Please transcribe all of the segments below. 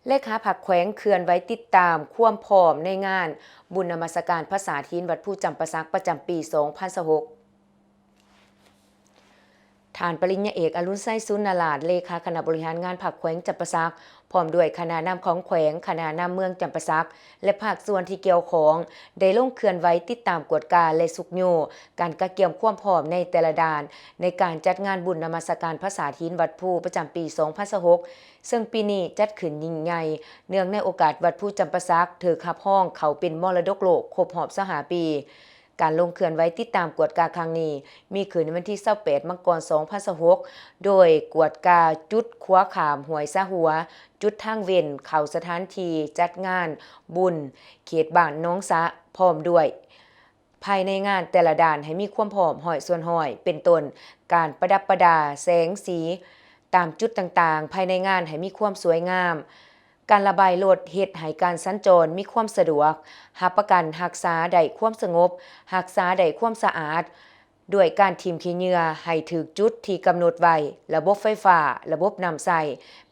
ເລຂາພັກແຂວງເຄື່ອນໄຫວຕິດຕາມຄວາມພ້ອມໃນງານບຸນນະມັດສະການພະສາດຫີນວັດພູຈຳປາສັກປະຈຳປີສອງພັນຊາວຫົກ. ທ່ານປະລິນຍາເອກ ອະລຸນໄຊ ສູນນະລາດ ເລຂາຄະນະບໍລິຫານງານພັກແຂວງຈຳປາສັກ ພ້ອມດ້ວຍຄະນະນຳຂອງແຂວງ, ຄະນະນຳເມືອງຈຳປາສັກ ແລະ ພາກສ່ວນທີ່ກ່ຽວຂ້ອງ ໄດ້ລົງເຄື່ອນໄຫວຕິດຕາມກວດກາ ແລະ ຊຸກຍູ້ການກະກຽມຄວາມພ້ອມໃນແຕ່ລະດ້ານ ໃນການຈັດງານບຸນນະມັດສະການພະສາດຫີນວັດພູປະຈຳປີສອງພັນຊາວຫົກ ເຊິ່ງປີນີ້ຈັດຂຶ້ນຍິ່ງໃຫຍ່ ເນື່ອງໃນໂອກາດວັດພູຈຳປາສັກຖືກຮັບຮອງເຂົ້າເປັນມໍລະດົກໂລກຄົບຮອບຊາວຫ້າປີ. ການລົງເຄື່ອນໄຫວຕິດຕາມກວດກາຄັ້ງນີ້ ມີຂຶ້ນໃນວັນທີຊາວແປດ ມັງກອນ ສອງພັນຊາວຫົກ ໂດຍກວດກາຈຸດຂົວຂ້າມຫ້ວຍສາຫົວ, ຈຸດທາງເວັ້ນເຂົ້າສະຖານທີ່ຈັດງານບຸນເຂດບ້ານໜອງສະ ພ້ອມດ້ວຍ ພາຍໃນງານແຕ່ລະດ້ານໃຫ້ມີຄວາມພ້ອມຮ້ອຍສ່ວນຮ້ອຍ ເປັນຕົ້ນ ການປະດັບປະດາແສງສີຕາມຈຸດຕ່າງໆ ພາຍໃນງານໃຫ້ມີຄວາມສວຍງາມ, ການລະບາຍລົດເຮັດໃຫ້ການສັນຈອນມີຄວາມສະດວກ, ຮັບປະກັນຮັກສາໄດ້ຄວາມສະຫງົບ, ຮັກສາໄດ້ຄວາມສະອາດ ດ້ວຍການຖິ້ມຂີ້ເຫຍື້ອໃຫ້ຖືກຈຸດທີ່ກຳນົດໄວ້, ລະບົບໄຟຟ້າ, ລະບົບນ້ຳໃຊ້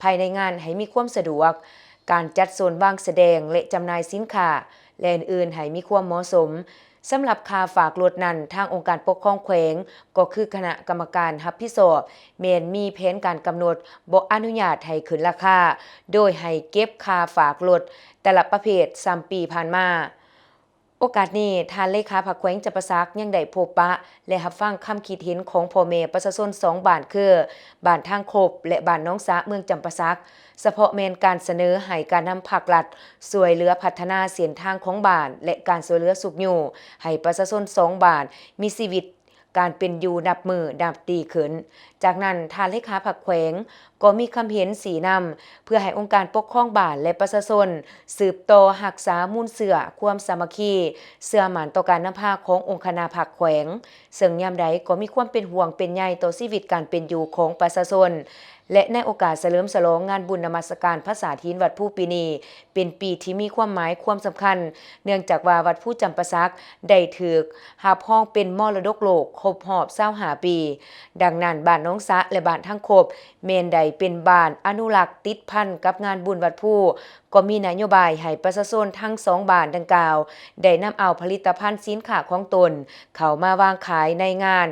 ພາຍໃນງານໃຫ້ມີຄວາມສະດວກ, ການຈັດໂຊນວາງສະແດງ ແລະ ຈຳໜ່າຍສິນຄ້າ ແລະ ອື່ນໆ ໃຫ້ມີຄວາມເໝາະສົມ. ສຳລັບຄ່າຝາກລົດນັ້ນ ທາງອົງການປົກຄອງແຂວງ ກໍຄືຄະນະກຳມະການຮັບຜິດຊອບ ແມ່ນມີແຜນການກຳນົດບໍ່ອະນຸຍາດໃຫ້ຂຶ້ນລາຄາ ໂດຍໃຫ້ເກັບຄ່າຝາກລົດແຕ່ລະປະເພດສ່ຳປີຜ່ານມາ. ໂອກາດນີ້ ທ່ານເລຂາພັກແຂວງຈຳປາສັກຍັງໄດ້ພົບປະ ແລະ ຮັບຟັງຄຳຄິດເຫັນຂອງພໍ່ແມ່ປະຊາຊົນສອງບ້ານ ຄື ບ້ານທາງຄົບ ແລະ ບ້ານໜອງສະ ເມືອງຈຳປາສັກ, ສະເພາະແມ່ນການສະເໜີໃຫ້ການນຳພາກລັດຊ່ວຍເຫຼືອພັດທະນາເສັ້ນທາງຂອງບ້ານ ແລະ ການຊ່ວຍເຫຼືອຊຸກຍູ້ໃຫ້ປະຊາຊົນສອງບ້ານມີຊີວິດການເປັນຢູ່ນັບມື້ນັບດີຂຶ້ນ. ຈາກນັ້ນ ທ່ານເລຂາພັກແຂວງກໍມີຄຳເຫັນຊີ້ນຳ ເພື່ອໃຫ້ອົງການປົກຄອງບ້ານ ແລະ ປະຊາຊົນ ສືບຕໍ່ຮັກສາມູນເຊື້ອຄວາມສາມັກຄີ, ເຊື່ອໝັ້ນຕໍ່ການນຳພາຂອງອົງຄະນະພັກແຂວງ, ເຊິ່ງຍາມໃດກໍມີຄວາມເປັນຫ່ວງເປັນໃຍຕໍ່ຊີວິດການເປັນຢູ່ຂອງປະຊາຊົນ ແລະ ໃນໂອກາດສະເຫຼີມສະຫຼອງງານບຸນນະມັດສະການພະສາດຫີນວັດພູປີນີ້ ເປັນປີທີ່ມີຄວາມໝາຍຄວາມສຳຄັນ ເນື່ອງຈາກວ່າວັດພູຈຳປາສັກໄດ້ຖືກຮັບຮອງເປັນມໍລະດົກໂລກຄົບຮອບຊາວຫ້າປີ. ດັ່ງນັ້ນ ບ້ານໜອງສະ ແລະ ບ້ານທາງຄົບ ແມ່ນໄດ້ເປັນບ້ານອະນຸລັກຕິດພັນກັບງານບຸນວັດພູ, ກໍມີນະໂຍບາຍໃຫ້ປະຊາຊົນທັງສອງບ້ານດັ່ງກ່າວ ໄດ້ນຳເອົາຜະລິດຕະພັນສິນຄ້າຂອງຕົນເຂົ້າມາວາງຂາຍໃນງານ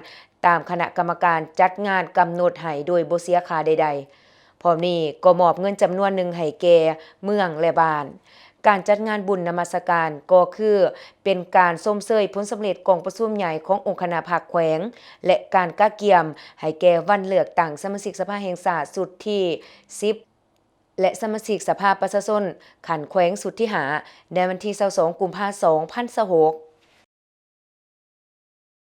ຕາມຄະນະກຳມະການຈັດງານກຳນົດໃຫ້ໂດຍບໍ່ເສຍຄ່າໃດໆ. ພ້ອມນີ້ກໍມອບເງິນຈຳນວນໜຶ່ງໃຫ້ແກ່ເມືອງ ແລະ ບ້ານ. ການຈັດງານບຸນນະມັດສະການກໍຄືເປັນການຊົມເຊີຍຜົນສຳເລັດກອງປະຊຸມໃຫຍ່ຂອງອົງຄະນະພັກແຂວງ ແລະ ການກະກຽມໃຫ້ແກ່ວັນເລືອກຕັ້ງສະມາຊິກສະພາແຫ່ງຊາດຊຸດທີສິບ ແລະ ສະມາຊິກສະພາປະຊາຊົນຂັ້ນແຂວງຊຸດທີຫ້າ ໃນວັນທີຊາວສອງ ກຸມພາ ສອງພັນຊາວຫົກ.